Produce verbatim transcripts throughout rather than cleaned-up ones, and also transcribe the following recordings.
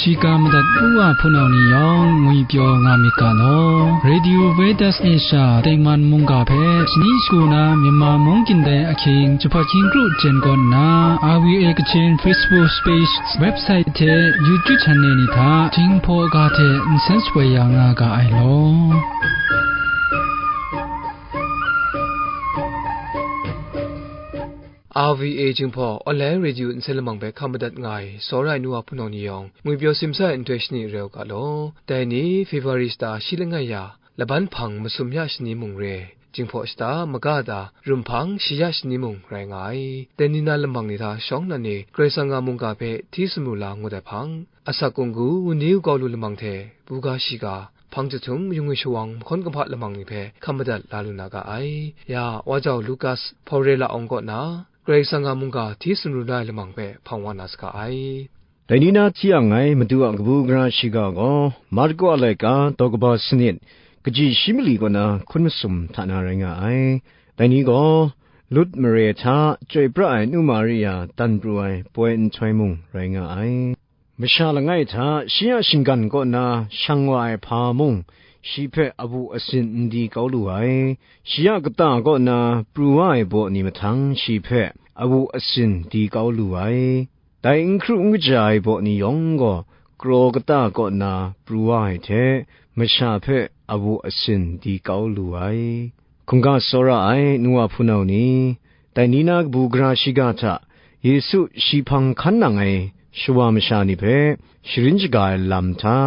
Shiga madat u wa hpunau ni yawng ngwi pyaw nga myit ga law. Radio Veritas Asia tengman mungga hpe shani shagu na Myanmar mung gindai ahkying jahpat hkying kru jen kawn nna, R V A Kachin Facebook page, website hte YouTube channel ni hta Jinghpaw ga hte nsen shapoi ya nga ga ai law. R V A Jinghpaw online radio nsen lamang hpe hkam madat nga ai, tsawra ai nu wa hpunau ni yawng, ngwi pyaw simsa ai nhtoi shani reu ga law. Dai ni February shata shi langai ya, laban hpang masum ya shani mung re, Jinghpaw shata maga da, rum hpang shi ya shani mung rai nga ai. Dai ni na lamang ni hta shawng nnan e Karai Kasang a mungga hpe hti sumru la ngut ai hpang, asak kunggu, wunli wukau lu lamang hte, buga shiga, hpang jahtum, yung ai shawang, mahkawn kahpa lamang ni hpe hkam madat la lu na ga ai. Ya, wa jau Lukas, Hpawre la awng kaw na, Karai Kasang a mungga hti sumru na ai lamang hpe hpang wa na saga ai. Dai ni na hti yang ngai, Madu a kabu gara shiga gaw, Marko a laika, daw kaba sanit, kaji shi mali kaw na hkun masum hta na rai nga ai. Dai ni gaw, lut mare hta chyoi pra ai nu Mari a dan pru ai poi nhtoi mung rai nga ai. Masha langai hta shi a shinggan kaw na shang wa ai hpa mung, shi hpe awu asin n di kau lu ai. Shi a kata kaw na pru wa ai baw ni mahtang shi hpe awu asin di kau lu ai. Dai n hkru n kaja ai baw ni yawng gaw, kraw kata kaw na pru wa ai hte, masha hpe awu asin di kau lu ai. Hkungga tsawra ai nu wa hpunau ni, dai ni na kabu gara shiga hta Yesu shi hpang hkan nang ai shawa masha ni hpe sharin shaga ai lam hta,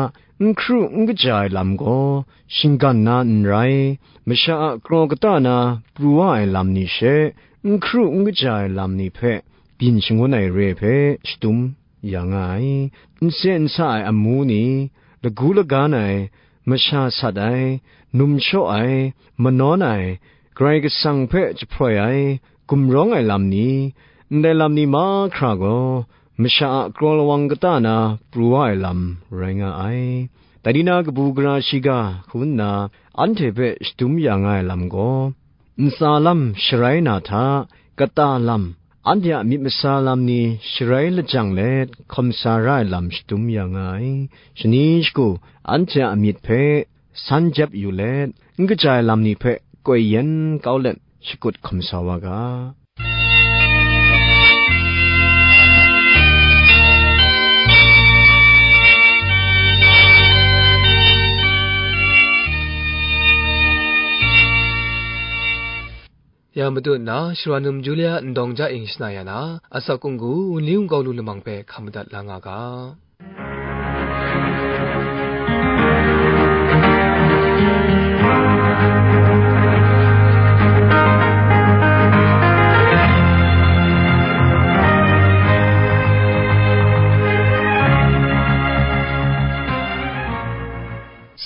n hkru n kaja ai lam gaw shinggan na n rai, masha a kraw kata na pru wa ai lam ni she, n hkru n kaja ai lam ni hpe byin shangun ai re hpe shadum ya nga ai. N se n sa ai amu ni, lagu lagan ai, masha sat ai, num shaw ai, manawn ai, Karai Kasang hpe jahproi ai, gumrawng ai lam ni, ndai lam ni mahkra gaw, masha a kraw lawang kata na pru wa ai lam rai nga ai. Dai ni na kabu gara shiga hku nna anhte hpe shadum ya nga ai lam gaw, ntsa lam sharai na hta, kata lam, anhte a myit masa lam ni sharai lajang let hkawm sa ra ai lam shadum ya nga ai. Shani shagu anhte a myit hpe san jep yu let, n kaja ai lam ni hpe koi yen kau let shakut hkawm sa wa ga. Ya matu nna, Shara num Julia Ndawng Ja Ing shana ya na, asak kunggu, wunli wungkau lu lamang hpe hkam madat la nga ga.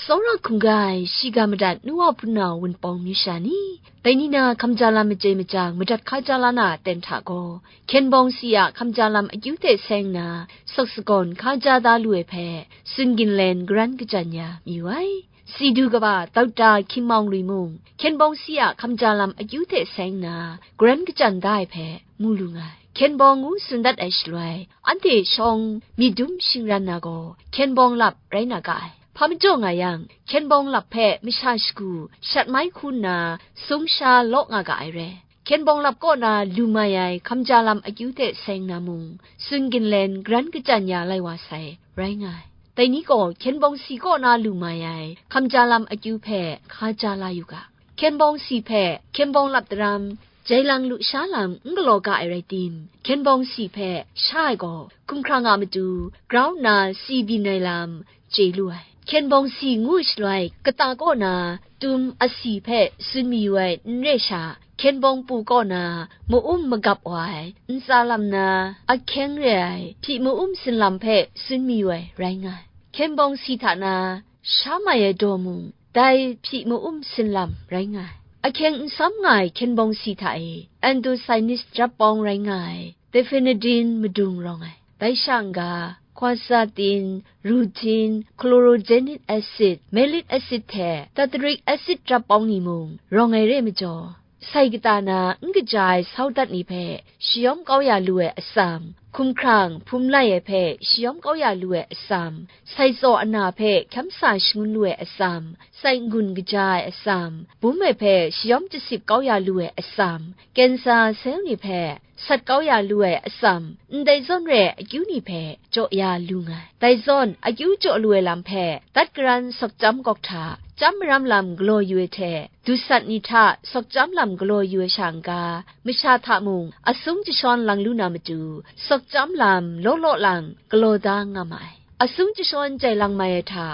Tsawra hkungga ai, shiga madat nu wa hpunau wunpawng masha ni, dai ni na hkamja lam machye machyang madat hkaja la na aten hta gaw, hkyenbawng si a hkamja lam akyu hte seng nna, saksagawn hkaja da lu ai hpe, tsun ginlen garan kajan ya mayu ai. Si du kaba Doctor Hkyin Maung Lui mung, hkyenbawng si a hkamja lam akyu hte seng nna, garan kajan da ai hpe mu lu nga ai. Hkyenbawng ngu tsun dat ai shaloi, anhte shawng myit dum shingran na gaw, hkyenbawng lap rai na ga ai. Hpa majaw nga yang, hkyenbawng lap hpe masha shagu shat mai hku nna, sung sha law nga ga ai re. Hkyenbawng lap kaw na lu mai ai hkamja lam akyu hte seng na mung, tsun ginlen garan kajan ya lai wa sai, rai nga ai. Dai ni gaw hkyenbawng si kaw na lu mai ai hkamja lam akyu hpe hkaja la yu ga. Hkyenbawng si hpe hkyenbawng lap daram, jai lang lusha lam n galaw ga ai rai tim, hkyenbawng si hpe sha ai gaw, hkumhkrang a matu grau nna si byin ai lam chye lu ai. Hkyenbawng si ngu shaloi, kata kaw na tum asi hpe tsun mayu ai n re sha, hkyenbawng pu kaw na ma-um magap wa ai, ntsa lam na ahkyeng re ai hpyi ma-um sinlam hpe tsun mayu ai rai nga ai. Hkyenbawng si hta na sha mai ai daw mung, dai hpyi ma-um sinlam rai nga ai. Ahkyeng nsam nga ai hkyenbawng si hta e, Anthocyanist rap pawng rai nga ai, Diphenhydrin madung rawng ai. Dai sha n-ga, quercetin, rutin, chlorogenic acid, malic acid hte tartaric acid rap pawng ni mung rawng ai re majaw, Sai kata na n kaja ai sau dat ni hpe shayawm kau ya lu ai atsam, hkumhkrang hpum lai ai hpe shayawm kau ya lu ai atsam, sai tsaw ana hpe hkyam sa shangun lu ai atsam, sai n-gun kaja ai atsam, bum ai hpe shayawm jasip kau ya lu ai atsam, kensa sel ni hpe sat kau ya lu ai atsam, ndai zawn re ai akyu ni hpe jaw ya lu nga ai. Dai zawn, akyu jaw lu ai lam hpe, dat karan sawkchyam gawk hta, chyam maram lam galaw yu ai hte, dusat ni hta sawkchyam lam galaw yu ai sha n-ga, masha hta mung asung jashawn lang lu na matu, sawkchyam lam law law lang galaw da nga ma ai. Asung jashawn jai lang mai ai hta,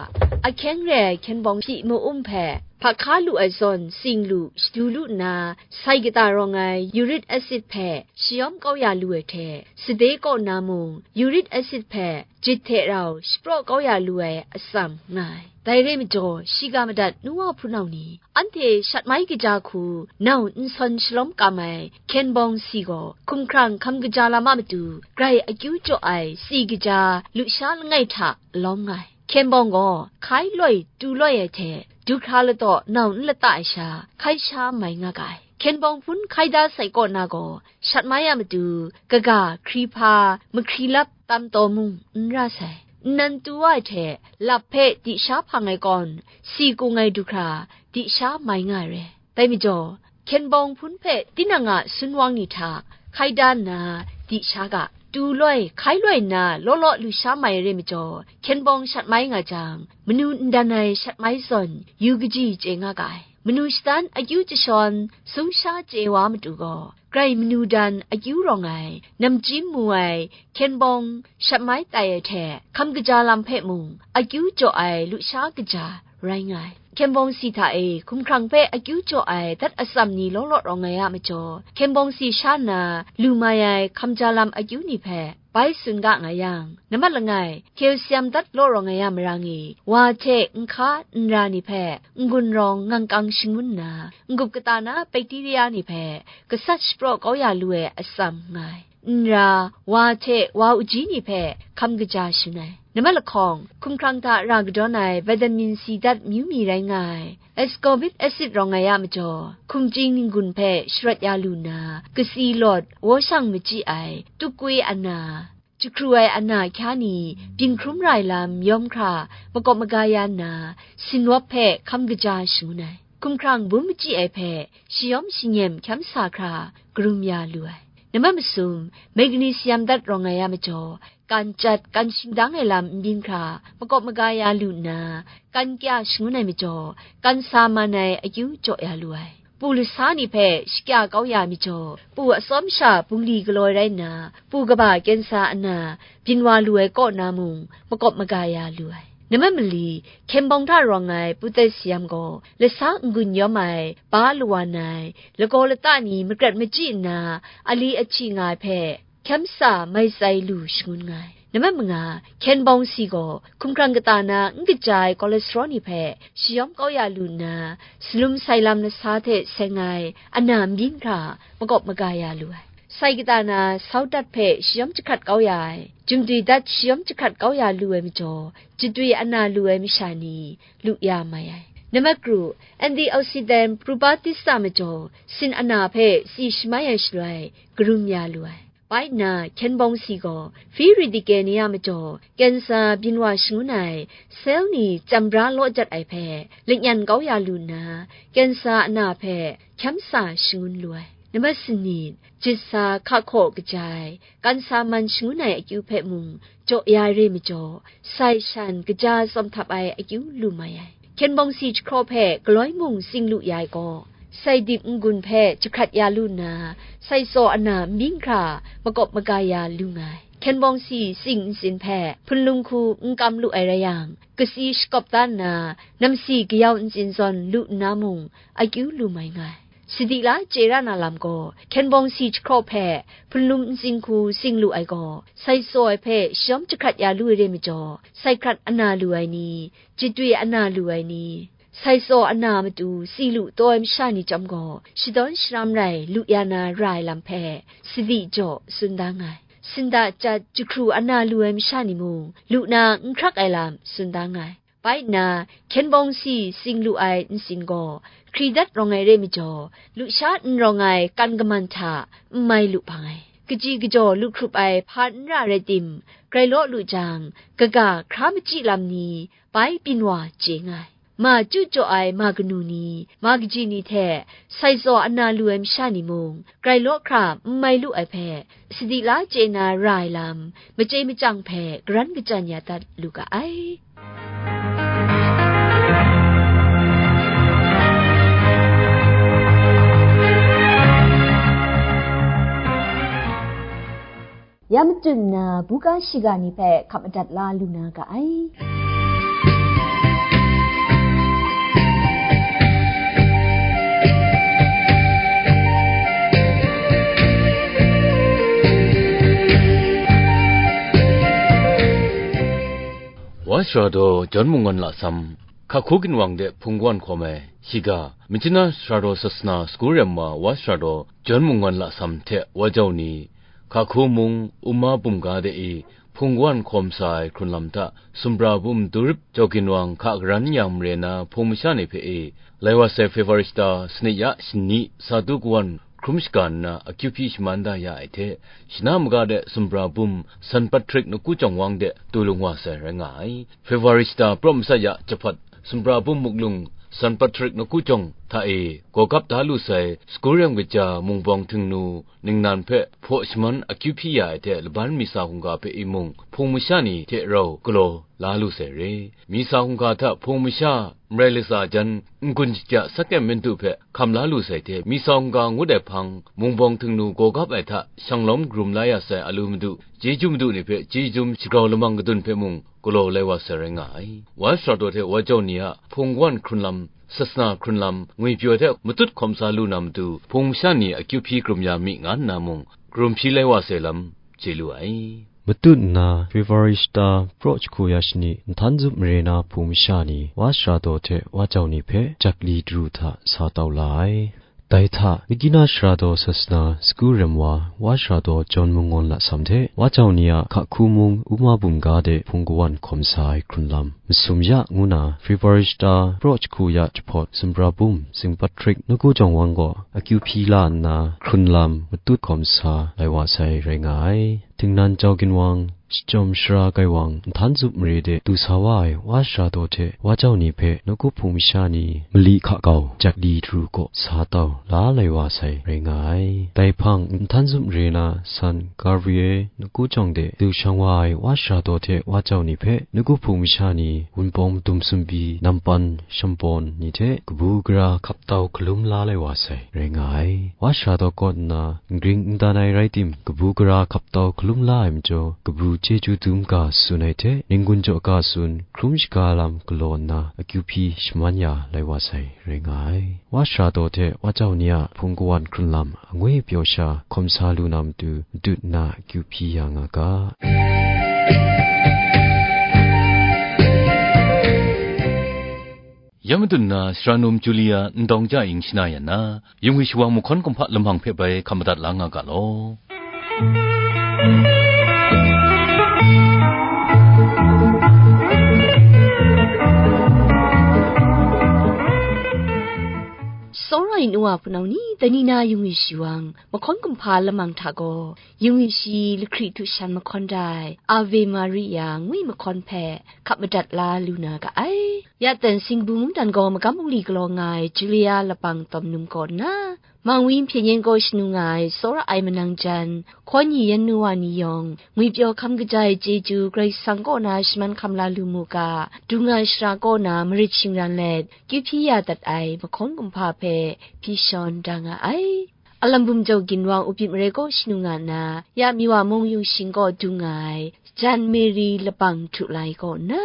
ahkyeng re ai hkyen bawng hpyi ma-um hpe hpa hka lu ai zawn tsing lu shadu lu nna, sai kata rawng ai uric acid hpe shayawm kau ya lu ai hte, sade kaw na mung uric acid hpe jit hte rau shapraw kau ya lu ai atsam nga ai. Dai re majaw, shiga madat nu wa hpunau ni, anhte shat mai kaja hku nau n sawn shalawm kam ai hkyen bawng si gaw, hkumhkrang hkam kaja lam a matu grai akyu jaw ai si kaja lusha langai hta lawm nga ai. Hkyen bawng gaw hkai loi tu loi ai hte, du hkra lataw nau n lata ai sha, hkai sha mai nga ga ai. Hkyen bawng hpun hkai da sai kaw na gaw, shat mai a matu, kaga, hkri hpa, mahkri lap, tam taw mung n ra sai. Nnan tu wa ai hte, lap hpe di sha hpang ai kawn, si kung ai du hkra, di sha mai nga ai re. Dai majaw, hkyen bawng hpun hpe tinang a sunwang ni hta hkai da nna, di sha ga, tu loi, hkai loi nna law law lu sha mai ai re majaw, hkyen bawng shat mai nga jang, manu n dan ai shat mai zawn yu kaji chye nga ga ai. Manu shadan akyu jashawn sung sha chye wa matu gaw, grai manu dan akyu rawng ai, namjim mu ai, hkyen bawng shat mai tai ai hte, hkam kaja lam hpe mung akyu jaw ai lusha kaja rai nga ai. Hkyen bawng si hta e hkumhkrang hpe akyu jaw ai dat atsam ni law law rawng ai a majaw, hkyen bawng si sha nna lu mai ai hkam ja lam akyu ni hpe bai tsun ga nga yang, nambat langai, calcium dat law rawng ai a mara ni, wa hte nhka nra ni hpe n-gun rawng ngangkang shangun nna, n-gup kata na bakteria ni hpe gasat shapraw kau ya lu ai atsam nga ai. Nra, wa hte wa uji ni hpe hkam kaja shangun ai. Nambat lahkawng, hkumhkrang hta ra kadawn ai vitamin C dat myu mi rai nga ai. Ascorbic acid rawng ai a majaw, hkumching n-gun hpe sharawt ya lu nna, kasi lawt, washang machyi ai, tukwi ana, jahkru ai ana hkya ni, byin hkrum ra ai lam yawm hkra makawp maga ya nna, sinwap hpe hkam kaja shangun ai. Hkumhkrang bum machyi ai hpe shayawm shanyem hkyam sa hkra karum ya lu ai. Nambat masum, magnesium dat rawng ai a majaw, kan chyat, kan shingdang ai lam n byin hkra, makawp maga ya lu nna, kan kya shangun ai majaw, kan sa man ai akyu jaw ya lu ai. Pu lasa ni hpe shakya kau ya ai majaw, pu atsawm sha bungli galaw ai rai nna, pu kaba kensa ana byin wa lu ai kaw na mung, makawp maga ya lu ai. Nambat mali, hkyen bawng hta rawng ai potassium gaw, lasa n-gun yawm ai, ba lawan ai, lagaw lata ni magrat machyi nna, ali ahti nga ai hpe, hkyam sa mai tsai lu shangun nga ai. Nambat manga, hkyen bawng si gaw, hkumhkrang kata na n kaja ai cholesterol ni hpe shayawm kau ya lu nna, salum sai lam lasa hte seng ai ana n byin hkra makawp maga ya lu ai. Sai kata na sau dat hpe shayawm jahkrat kau ya ai, jumdwi dat shayawm jahkrat kau ya lu ai majaw, jadwi ana lu ai masha ni lu ya mai ai. Nambat kru, antioxidant properties a majaw, sin ana hpe si shamai ai shaloi, karum ya lu ai. Bai nna, hkyen bawng si gaw, free radical ni a majaw, kensa byin wa shangun ai, sel ni chyam bra law jat ai hpe, lanyan kau ya lu nna, kensa ana hpe hkyam sa shangun lu ai. Nambat sanit, jit sa hka hkaw kaja ai, kan sa man shangun ai akyu hpe mung jaw ya ai re majaw, sai shan kaja tsawm htap ai akyu lu mai ai. Hkyen bawng si jahkraw hpe galoi mung tsing lu ya ai gaw, sai dip n-gun hpe jahkrat ya lu nna, sai tsaw ana n byin hkra makawp maga ya lu nga ai. Hkyen bawng si tsing ntsin hpe hpunlung hku n kam lu ai rai yang, kasi shakawp da nna, namsi kayau ntsin zawn lu nna mung, akyu lu mai nga ai. Sadi la chye ra na lam gaw, hkyen bawng si jahkraw hpe hpunlung ntsin hku tsing lu ai gaw, sai tsaw ai hpe shayawm jahkrat ya lu ai re majaw, sai hkrat ana lu ai ni, jadwi ana lu ai ni, sai tsaw ana matu si lu taw ai masha ni chyawm gaw, shadawn sharam rai lu ya na ra ai lam hpe, sadi jaw tsun da nga ai. Sinda chyat jahkru ana lu ai masha ni mung, lu na n hkrak ai lam tsun da nga ai. Bai nna, hkyen bawng si sing lu ai nsin gaw, hkri dat rawng ai re majaw, lusha n rawng ai kan kaman hta n mai lu hpang ai. Kaji kajaw lu hkrup ai hpa n ra rai tim, grai law lu jang, kaga hkra machyi lam ni bai byin wa chye nga ai. Ma chyu jaw ai ma kanu ni, ma kaji ni hte sai tsaw ana lu ai masha ni mung, grai law hkra n mai lu ai hpe, sadi la chye na ra ai lam, machye machyang hpe garan kachyan ya dat lu ga ai. Ya matut nna, buga shiga ni hpe hkap madat la lu na ga ai. Wa Sara Daw John Mungwan Lasam, Hkahku ginwang de hpung kawan hkawm ai, shiga, Myitkyina Sara Daw Sasana Sagu Rem wa Wa Sara Daw John Mungwan Lasam hte Wa Jau ni, Hkahku mung, Uma bumga de e hpung kawan hkawm sa ai hkrun lam hta, Sumra bum Durip Jau ginwang hka karan yang mare na hpung masha ni hpe e, lai wa sai February shata sanit ya shani sa du kawan hkrum shaga nna akyu hpyi shaman da ya ai hte, shana maga de Sumra bum San Patrick Naku Jawng Wang de tu lung wa sai rai nga ai. February shata pra masat ya jahpawt, Sumra bum muklung San Patrick Naku Jawng hta e gawgap da lu sai, Sagu Rem kaja mungbawng htingnu ningnan hpe hpaw shaman akyu hpyi ya ai hte, laban misa hkungga hpe e mung, hpung masha ni hte rau galaw la lu sai re. Misa hkungga hta hpung masha marai latsa jan, n-gun shakya Sakyam Mintu hpe hkam la lu sai hte, misa hkungga ngut ai hpang, mungbawng htingnu gawgap ai hta shanglawm karum la ya sai a lu madu, chyeju madu ni hpe chyeju shagrau lamang kadun hpe mung galaw lai wa sai rai nga ai. Wa Sara Daw hte Wa Jau ni a hpung kawan hkrun lam, sasana hkrun lam, ngwipyaw hte matut hkawm sa lu na matu, hpung masha ni akyu hpyi karum ya mi, nga nna mung, karum hpyi lai wa sai lam chye lu ai. Matut nna, February shata, praw jahku ya shani, nhtan zup mare na hpung masha ni, Wa Sara Daw hte Wa Jau ni hpe jak li daru hta sa tau la ai. Dai hta, Myitkyina Sara Daw Sasana Sagu Rem wa, Wa Sara Daw John Mungwan Lasam hte Wa Jau ni a Hkahku mung Uma bumga de hpung kawan hkawm sa ai hkrun lam, masum ya ngu na, February shata, praw jahku ya jahpawt, Sumra bum San Patrick Naku Jawng Wang gaw akyu hpyi la nna, hkrun lam matut hkawm sa lai wa sai rai nga ai. Tingnan Jau ginwang, shachyawm sara gaiwang, nhtan zup mare de du sa wa ai Wa Sara Daw hte Wa Jau ni hpe nawku hpung masha ni mali hka kau jak li daru kaw sa tau la lai wa sai rai nga ai. Dai hpang, nhtan zup mare na San Gabriel Naku Jawng de du shang wa ai Wa Sara Daw hte Wa Jau ni hpe nawku hpung masha ni wunpawng madum sumbi, nampan shambawn ni hte kabu gara hkap tau hkalum la lai wa sai rai nga ai. Wa Sara Daw kaw nna, n gring n dan ai rai tim, kabu gara hkap tau hkalum la ai majaw, kabu chyeju dum ga tsun ai hte, n-gun jaw ga tsun, hkrum shaga lam galaw nna, akyu hpyi shaman ya lai wa sai rai nga ai. Wa Sara Daw hte Wa Jau ni a hpung kawan hkrun lam, angwi pyaw sha hkawm sa lu na matu, matut nna akyu hpyi ya nga ga. Ya matut nna, sara num Julia Ndawng Ja Ying shana yan na, Yungwi shawang mahkawn kumhpa lamang hpe bai hkam madat la nga ga law. Tsawra ai nu wa hpunau ni, dai ni na Yungwi shawang mahkawn kumhpa lamang hta gaw, Yungwi shi lahkri htu shan mahkawn dai, Ave Maria ngwi mahkawn hpe hkap madat la lu na ga ai. Ya ten Singbu mungdan gaw magam bungli galaw nga ai Julia lapang tawm num kaw nna, Mangwi Hpyen Yen kaw shanu nga ai tsawra ai manang jan, hkawn ni yan nu wa ni yawng, ngwipyaw hkam kaja ai chyeju Karai Kasang kaw na shaman hkam la lu mu ga, dung ai shara kaw na marit shingran let, kyu hpyi ya dat ai mahkawn kumhpa hpe hpyi shawn da nga ai. Alam bum jau ginwang Upyit Mare kaw shanu nga nna, ya Miwa mung yung shing kaw dung nga ai, jan Mary lapang htu lai kaw nna,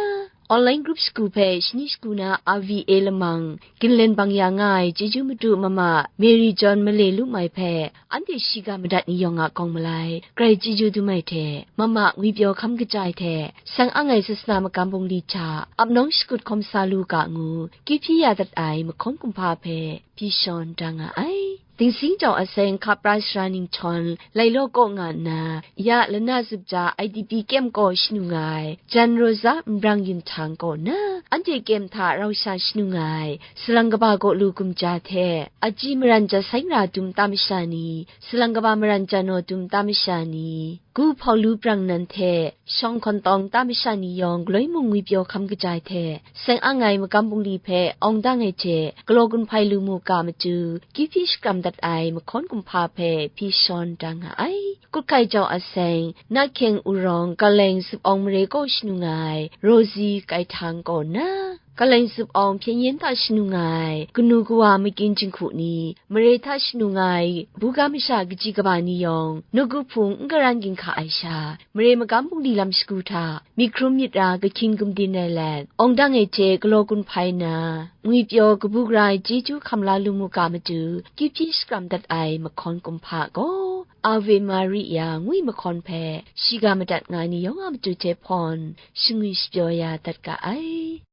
online group shagu hpe shani shagu na R V A lamang, ginlen bang ya nga ai chyeju madu mama Mary John Male Lumai hpe, anhte shiga madat ni yawng a kawng malai, grai chyeju dum ai hte, mama ngwipyaw hkam kaja ai hte, sang ang ai sasana magam bungli hta, ap nawng shakut hkawm sa lu ga ngu, kyu hpyi ya dat ai mahkawn kumhpa hpe, hpyi shawn da nga ai. Dingsing jau a seng hka pra sara ningchawn, lai law kaw nga nna, ya lana zup ja I D P kyem kaw shanu nga ai, Jan Rosa Nbrang Yun Htang kaw na, anhte kyem hta rau sha shanu nga ai, salang kaba kaw lu gumja hte, aji maran ja saingra dum ta masha ni, salang kaba maran ja naw dum ta masha ni, gu hpau lu brang nan hte, shawng hkawn tawng ta masha ni yawng galoi mung ngwipyaw hkam kaja ai hte, seng ang ai magam bungli hpe awng dang ai hte, galaw gun hpai lu mu ga matu, kyu hpyi shakram dat ai mahkawn kumhpa hpe hpyi shawn da nga ai. Kut hkai jau a seng, na hkyeng u rawng, Kaleng zup awng mare kaw shanu nga ai, Rosie Kai Htang kaw na, Kaleng zup awng hpyen yen hta shanu nga ai, kanu kawa makyin jinghku ni, mare hta shanu nga ai, buga masha kaji kaba ni yawng, nawku hpung n garan ginhka ai sha, mare magam bungli lam shagu hta, myit hkrum myit ra kahkying gumdin ai let, awng dang ai hte galaw gun hpai na, ngwipyaw kabu gara ai chyeju hkam la lu mu ga matu, kyu hpyi shakram dat ai mahkawn kumhpa gaw, Ave Maria ngwi mahkawn hpe, shiga madat nga ai ni yawng a matu hte hpawn, shangwi shapyaw ya dat ga ai.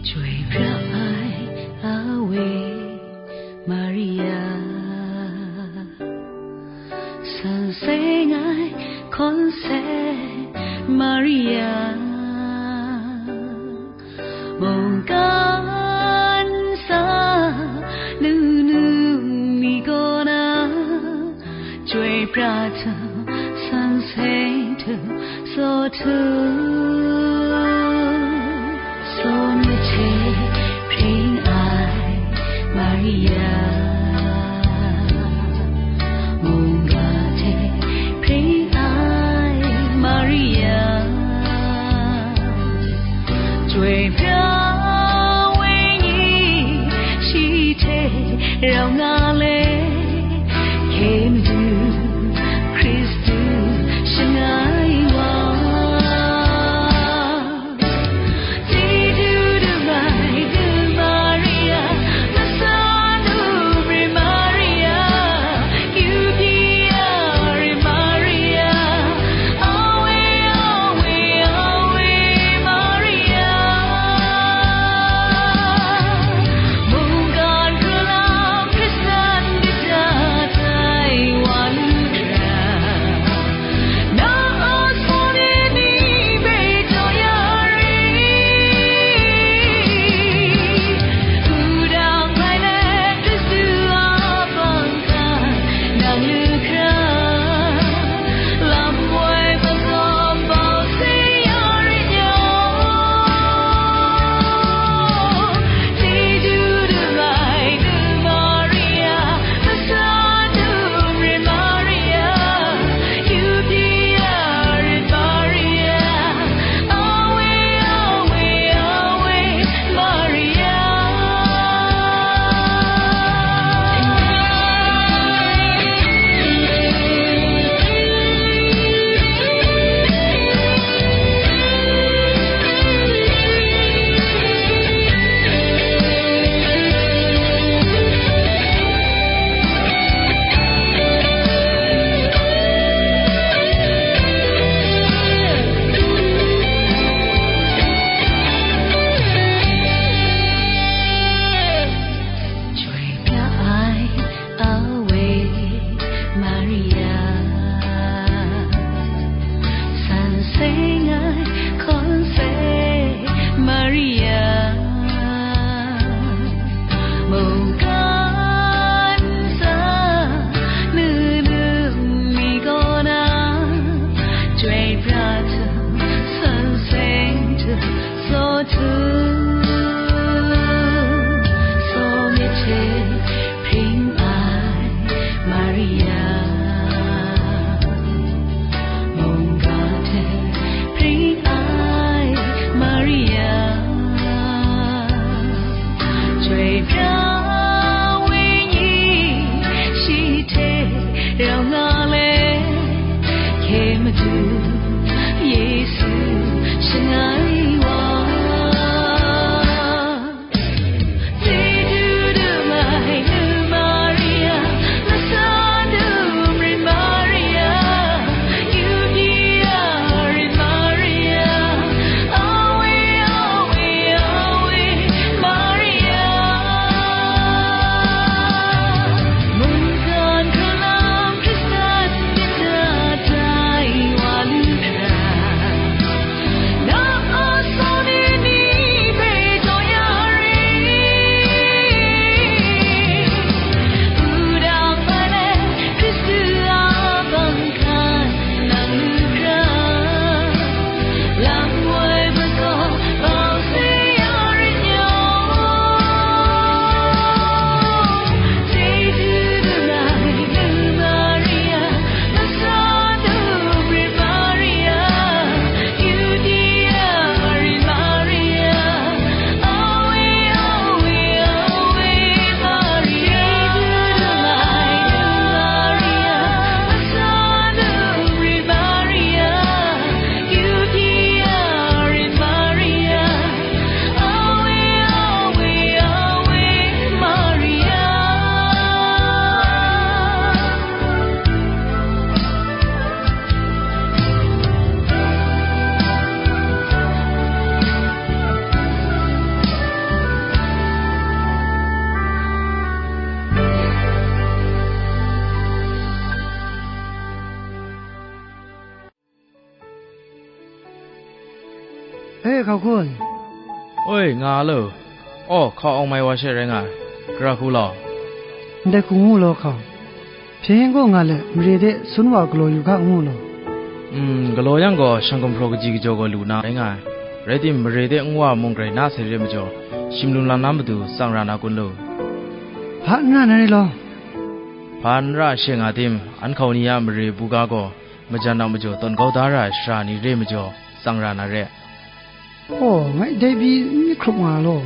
Chyoi pra ai Awe Maria, san seng ai hkawn se Maria, mungkan sa nunu mi kaw na, chyoi pra hta, san seng hta, saw htu, saw myit hte hpring ai Maria, mungga hte hpring ai Maria, Chyoi pra wenyi shi hte rau nga le, hkye madu Hkristu shangai wa. Chyeju darai du Maria, matsan du re Maria, yu pyi ya re Maria, Awe, Awe, Awe Maria, mungkan hkrung lam hkrisan kaja tai wa lu hkra, na a saw ni ni hpe jaw ya re. Wudang hpai let Hkristu a bang hkan nang lu hkra, lam woi mazawm bau se ya rit yaw. Chyeju darai du Maria, matsan du re Maria, yu pyi ya rit Maria, Awe, Awe, Awe Maria. Chyoi pra ai Awe Maria, san seng ai hkawn se Maria, mungkan sa nunu mi kaw na, chyoi pra hta, san seng hta, saw htu, saw myit hte hpring ai Maria, mungga hte hpring ai Maria, chyoi pra Hkau kun. Oi, nga lo. Aw, hkau awng mai wa she rai nga ai. Gara hku law. Ndai hku ngu law hkau. Hpyen gaw nga let, mare de sun wa galaw yu ga ngu law. Mm, galaw yang gaw, shang gumhpraw kaji kajaw gaw lu na rai nga ai. Rai tim, mare de nwa mung grai na sai re majaw, shim lum lam na matu tsang ra na kun lu. Hpa n ra na re law. Hpa n ra she nga tim, an hkau ni a mare buga gaw, majan a majaw tawn kau da ra ai sara ni re majaw, tsang ra na re. Aw, ngai dai pyi n myit hkrup nga law,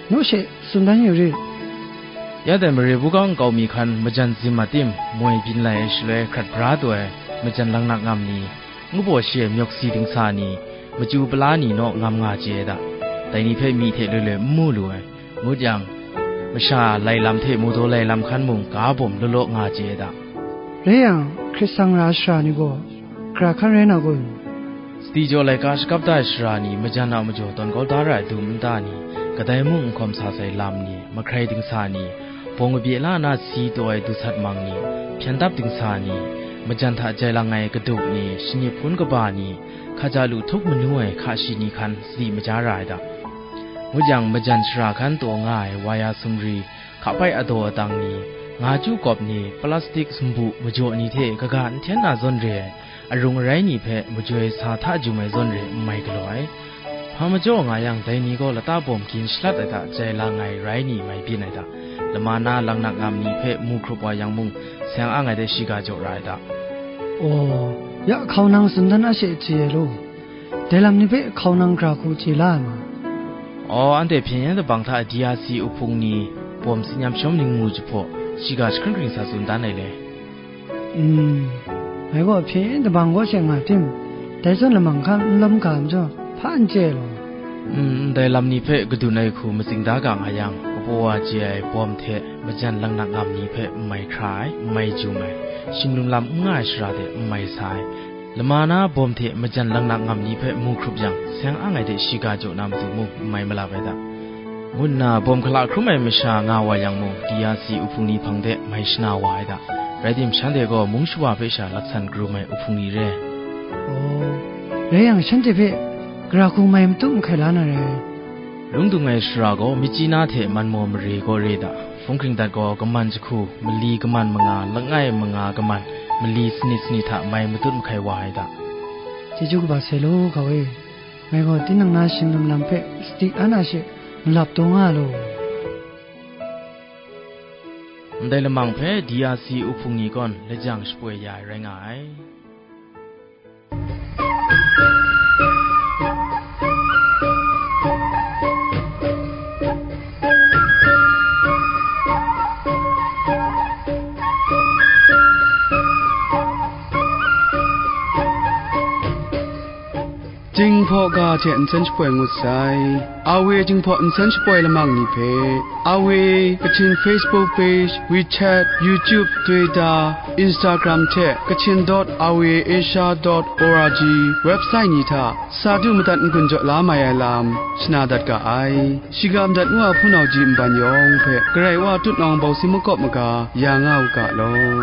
naw she tsun dan yu rit. Ya dai mare buga nkau mi hkan majan zim a tim, moi byin lai ai shaloi hkrat bra taw ai majan laknak ngam ni, ngu baw shi ai myawk si dingsa ni, machyu pala ni naw ngam nga chye ai da. Dai ni hpe myi hte loi loi n mu lu ai. Ngut yang, masha lai lam hte mu daw lai lam hkan mung ga bawm law law nga chye ai da. Rai yang, hkrit sang ra ai sara ni gaw, gara hkan rai na kun? Sadi jaw laika shakap da ai sara ni, majan a majaw tawn kau da ra ai dum nta ni, kadai mung n hkawm sa sai lam ni, mahkrai dingsa ni, bawng kabye la na si taw ai dusat mang ni, hpyen dap dingsa ni, majan hta jai lang ai kaduk ni, shanip hpun kaba ni, hkaja lu htup manu ai hka shi ni hkan sadi maja ra ai da. Ngut yang, majan sara hkan taw nga ai waya sumri, hkapai adaw adang ni, nga chyu kawp ni, plastik sumbu majaw ni hte kaga n hten na zawn re ai, arung arai ni hpe majoi sa hta jum ai zawn re n mai galaw ai. Hpa majaw nga yang, dai ni gaw lata bawm gin shalat ai hta jai lang ai rai ni mai byin ai da. Lama na laknak ngam ni hpe mu hkrup wa yang mung, seng ang ai de shiga jaw ra ai da. Aw, ya hkau nang tsun dan a she chye ai law. Dai lam ni hpe hkau nang gara hku chye la ai ma? Aw, anhte hpyen yen dabang hta D R C uhpung ni bawm tsin yam shawm ning mu jahpaw, shiga jahkring hkring sa tsun dan ai le. Mm, ngai gaw hpyen yen dabang gaw she nga tim, dai zawn lamang hkan n lawm ga majaw, hpa n chye ai law. Mm, ndai lam ni hpe kadun ai hku matsing da ga nga yang, kabaw wa chye ai bawm hte majan laknak ngam ni hpe n mai hkra ai, n mai jum ai, shing lum lam n nga ai shara de n mai sa ai, lama na bawm hte majan laknak ngam ni hpe mu hkrup yang, seng ang ai de shiga jaw na matu mung n mai malap ai da, ngu nna bawm hkala hkrum ai masha nga wa yang mung, D R C uhpung ni hpang de mai shana wa ai da. Rai tim, shanhte gaw mung shawa hpe sha laksan karum ai uhpung ni re. Aw, rai yang, shanhte hpe gara hku mai matu mahkai la na re. Lung dung ai sara gaw, myitkyina hte man maw mare gaw re da, hpung hkring dat gaw, kaman jahku, mali kaman manga, langai manga kaman, mali sanit sanit hta mai matut mahkai wa ai da. Chyeju kaba sai law, hkau e. Ngai gaw tinang na shing lum lam hpe sadi an a she malap taw nga law. Ndai lamang hpe D R C uhpung ni gaw lajang shapoi ya ai rai nga ai. Jinghpaw ga hte nsen shapoi ngut sai. Awe Jinghpaw nsen shapoi lamang ni hpe, Awe Kachin Facebook page, WeChat, YouTube, Twitter, Instagram hte Kachin dot awe asia dot org website ni hta sa du madat n-gun jaw la mai ai lam shana dat ga ai. Shiga madat ngu a hpunau ji nban yawng hpe Karai Wa tutnawng bawsi makawp maga ya nga u ga law.